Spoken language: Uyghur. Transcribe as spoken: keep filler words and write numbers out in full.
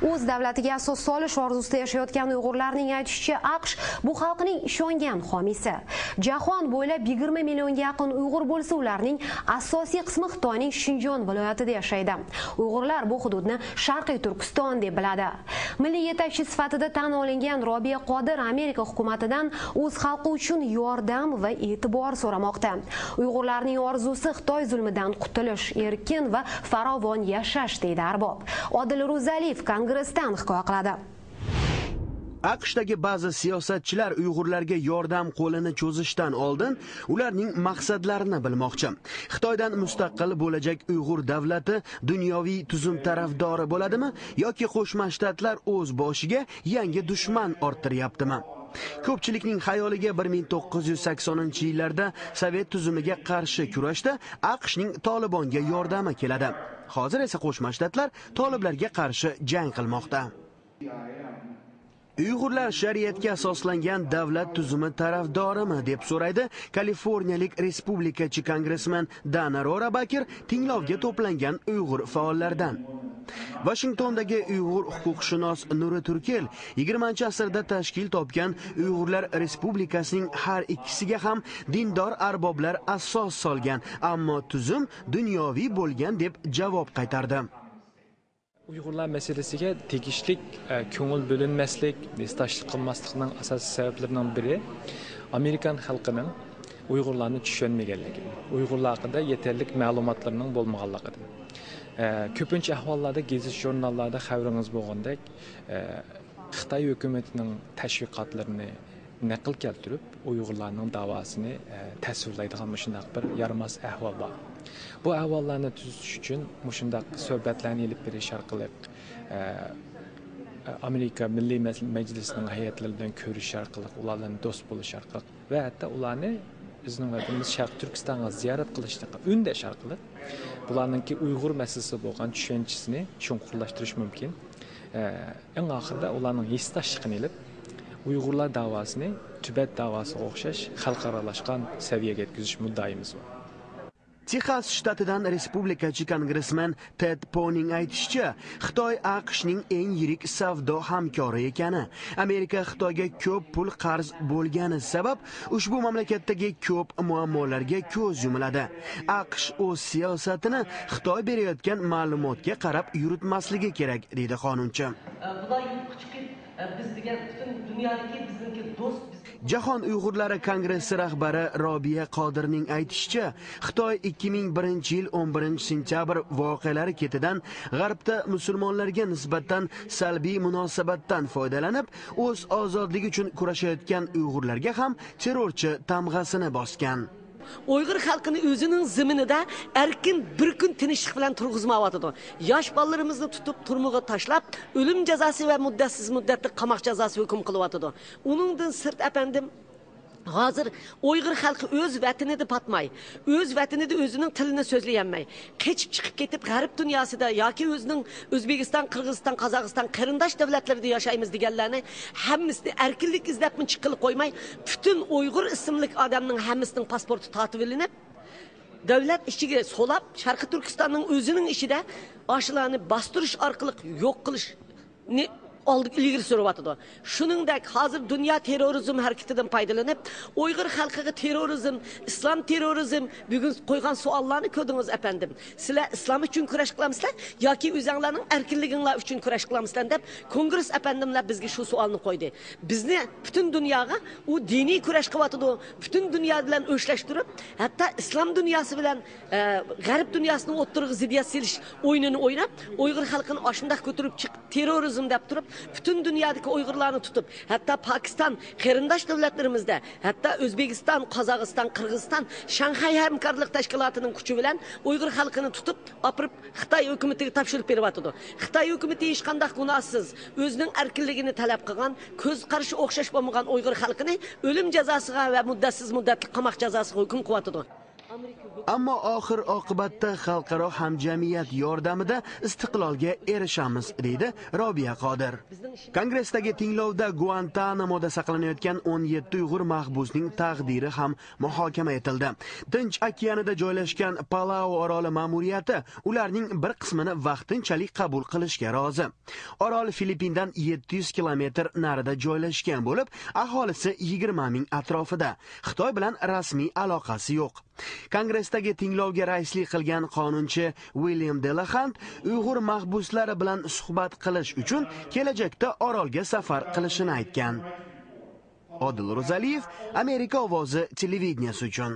O'z davlatiga asos solish orzusida yashayotgan uyg'urlarning aytishicha, aqsh bu xalqning ishongan homiysi. Jahon bo'ylab yigirma millionga yaqin uyg'ur bo'lsa, ularning asosiy qismi Xitoyning Shinjon viloyatida yashaydi. Uyg'urlar bu hududni Sharqiy Turkiston deb biladi. Milliy yetakchi sifatida tan olingan Robiya Qodir Amerika hukumatidan o'z xalqi uchun yordam va e'tibor so'ramoqda. Uyg'urlarning orzusi Xitoy zulmidan qutulish, erkin va farovon yashash, deydi arbob. Odil Ro'zaliyev Kongressdan hikoya qiladi. AQShdagi ba'zi siyosatchilar uyg'urlarga yordam qo'lini cho'zishdan oldin ularning maqsadlarini bilmoqchi. Xitoydan mustaqil bo'lajak uyg'ur davlati dunyoviy tuzum tarafdori bo'ladimi yoki Qo'shma Shtatlar o'z boshiga yangi dushman orttiryaptimi? Ko'pchilikning xayoliga bir ming to'qqiz yuz saksoninchi yillarda Sovet tuzumiga qarshi kurashda AQShning Tolibonga yordami keladi. Hozir esa Qo'shma Shtatlar toliblarga qarshi jang qilmoqda. Uyg'urlar shariatga asoslangan davlat tuzumi tarafdorimi, deb so'raydi kaliforniyalik respublikachi kongressmen Dana Rohrabacher tinglovga to'plangan uyg'ur faollaridan. Vashingtondagi uyg'ur huquqshunos Nuri Turkel yigirmanchi asrda tashkil topgan Uyg'urlar Respublikasining har ikkisiga ham dindor arboblar asos solgan, ammo tuzum dunyoviy bo'lgan, deb javob qaytardi. Uyg'urlar masalasiga tegishlik ko'ngil bo'linmaslik, ھېسداشلىق قىلماسلىقنىڭ ئاساسىي سەۋەبلىرىنىڭ بىرى ئامېرىكان خەلقىنىڭ ئۇيغۇرلارنى چۈشەنمىگەنلىكى، ئۇيغۇرلار ھەققىدە يېتەرلىك مەلۇماتلىرىنىڭ بولمىغانلىقىدىن. كۆپىنچە ئەھۋاللاردا گېزىت-ژۇرناللاردا خەۋىرىڭىز بولغاندەك، خىتاي ھۆكۈمىتىنىڭ تەشۋىقاتلىرىنى نەقىل كەلتۈرۈپ، ئۇيغۇرلارنىڭ داۋاسىنى تەسۋىرلەيدىغان مۇشۇنداق بىر يارىماس ئەھۋال بار. بۇ ئەھۋاللارنى تۈزىتىش ئۈچۈن مۇشۇنداق سۆھبەتلەرنى ئېلىپ بېرىش ئارقىلىق، ئامېرىكا مىللىي مەجلىسىنىڭ ھەيئەتلىرى بىلەن كۆرۈشۈش ئارقىلىق، ئۇلار بىلەن دوست بولۇش ئارقىلىق ۋە ھەتتا ئۇلارنى بىزنىڭ ۋەتىنىمىز شەرقىي تۈركىستانغا زىيارەت قىلىشلىققا ئۈندەش ئارقىلىق، بۇلارنىڭكى ئۇيغۇر مەسىلىسىگە بولغان چۈشەنچىسىنى چوڭقۇرلاشتۇرۇش مۇمكىن. ئەڭ ئاخىرىدا ئۇلارنىڭ ھېسداشلىقىنى ئېلىپ، ئۇيغۇرلار داۋاسىنى تىبەت داۋاسىغا ئوخشاش خەلقئارالاشقان سەۋىيەگە يەتكۈزۈش مۇددىئايىمىز بار. تېخاس شتاتىدان رېسپۇبلىكاچى كونگرېسمېن تېد پونىڭ ئېيتىشىچە، خىتاي ئاقشنىڭ ئەڭ يىرىك ساۋدو ھەمكارى ئىكەنى، ئامېرىكا خىتايغا كۆپ پۇل قەرز بولغانى سەۋەب، ئۇشبۇ مەملىكەتتىكى كۆپ مۇئاممولارغا كۆز يۇمۇلىدى. ئاقش ئۆز سىياسىتىنى خىتاي بېرىۋاتقان مەلۇماتقا قاراپ يۈرۈتمەسلىكى كېرەك، دېدى قانۇنچى. ئە، بۇلار يۇرتقا چىقىپ، ئە، بىز دېگەن پۈتۈن دۇنيادىكى بىزنىڭكى دوست، بىز جاھان ئۇيغۇرلىرى كونگرېسسى رەھبىرى رابىيە قادىرنىڭ ئېيتىشىچە، خىتاي ئىككى مىڭ بىرىنچى يىل ئون بىرىنچى سېنتيابىر ۋەقەلىرى كېتىدىن غەربتە مۇسۇلمانلارغا نىسبەتەن سەلبىي مۇناسىۋەتتىن پايدىلىنىپ، ئۆز ئازادلىقى ئۈچۈن كۈرەشەيدىغان ئۇيغۇرلارغا ھەم تېررورچى تامغىسىنى باسقان. ئۇيغۇر خەلقىنى ئۆزىنىڭ زېمىنىدە ئەركىن بىر كۈن تىنچلىق بىلەن تۇرغۇزمايۋاتىدۇ. ياش بالىلىرىمىزنى تۇتۇپ تۈرمىگە تاشلاپ، ئۆلۈم جازاسى ۋە مۇددەتسىز مۇددەتلىك قاماق جازاسى ھۆكۈم قىلىۋاتىدۇ. ئۇنىڭدىن سىرت، ئەپەندىم، ھازىر ئۇيغۇر خەلقى ئۆز ۋەتىنىدە پاتماي، ئۆز ۋەتىنىدە ئۆزىنىڭ تىلىنى سۆزلىيەلمەي، قېچىپ چىقىپ كېتىپ، غەرب دۇنياسىدا ياكى ئۆزىنىڭ ئۆزبېكىستان، قىرغىزىستان، قازاقىستان قېرىنداش دۆلەتلىرىدە ياشايمىز دېگەنلەرنى ھەممىسىنى ئەركىنلىك ئىزدەپمۇ چىققىلى قويماي، پۈتۈن ئۇيغۇر ئىسىملىك ئادەمنىڭ ھەممىسىنىڭ پاسپورتى تارتىۋېلىنىپ، دۆلەت ئىچىگە سولاپ، شەرقىي تۈركىستاننىڭ ئۆزىنىڭ ئىچىدە ئاشۇلارنى باستۇرۇش ئارقىلىق يوق قىلىشنى ئالدىغا ئىلگىرى سۈرۈۋاتىدۇ. شۇنىڭدەك ھازىر دۇنيا تېررورىزم ھەرىكىتىدىن پايدىلىنىپ، ئۇيغۇر خەلقىگە تېررورىزم، ئىسلام تېررورىزم، بۈگۈن قويغان سوئاللارنى كۆردىڭىز، ئەپەندىم. سىلەر ئىسلام ئۈچۈن كۈرەش قىلامسىلەر ياكى ئۆزەڭلارنىڭ ئەركىنلىكىڭلار ئۈچۈن كۈرەش قىلامسىلەر دەپ، كونگرېس ئەپەندىملەر بىزگە شۇ سوئالنى قويدى. بىزنى پۈتۈن دۇنياغا ئۇ دىنىي كۈرەش قىلىۋاتىدۇ، پۈتۈن دۇنيا بىلەن ئۆچلەشتۈرۈپ، ھەتتا ئىسلام دۇنياسى بىلەن، ئە، غەرب دۇنياسىنىڭ ئوتتۇرىغا زىددىيەت سېلىش ئويۇنىنى ئويناپ، ئۇيغۇر خەلقىنى ئاشۇنداق كۆتۈرۈپ چىقىپ، تېررورىزم دەپ تۇرۇپ، پۈتۈن دۇنيادىكى ئۇيغۇرلارنى تۇتۇپ، ھەتتا پاكىستان قېرىنداش دۆلەتلىرىمىزدە، ھەتتا ئۆزبېكىستان، قازاقىستان، قىرغىزىستان شاڭخەي ھەمكارلىق تەشكىلاتىنىڭ كۈچى بىلەن ئۇيغۇر خەلقىنى تۇتۇپ ئاپىرىپ خىتاي ھۆكۈمىتىگە تاپشۇرۇپ بېرىۋاتىدۇ. خىتاي ھۆكۈمىتى ھېچقانداق گۇناھسىز، ئۆزىنىڭ ئەركىنلىكىنى تەلەپ قىلغان، كۆز قارىشى ئوخشاش بولمىغان ئۇيغۇر خەلقىنى ئۆلۈم جازاسىغا ۋە مۇددەتسىز مۇددەتلىك قاماق جازاسىغا ھۆكۈم قىلىۋاتىدۇ. Ammo oxir oqibatda xalqaro hamjamiyat yordamida istiqlolga erishamiz, deydi Robiya Qodir. Kongressdagi tinglovda Guantanamoda saqlanayotgan o'n yetti uyg'ur mahbusning taqdiri ham muhokama etildi. Tinch okeanida joylashgan Palau oroli ma'muriyati ularning bir qismini vaqtinchalik qabul qilishga rozi. Orol Filippindan yetti yuz kilometr narida joylashgan bo'lib, aholisi yigirma ming atrofida. Xitoy bilan rasmiy aloqasi yo'q. Kongressdagi tinglovga raislik qilgan qonunchi William Delaxant uyg'ur mahbuslari bilan suhbat qilish uchun kelajakda orolga safar qilishini aytgan. Odil Ro'zaliyev, Amerika ovozi televideniyesi uchun.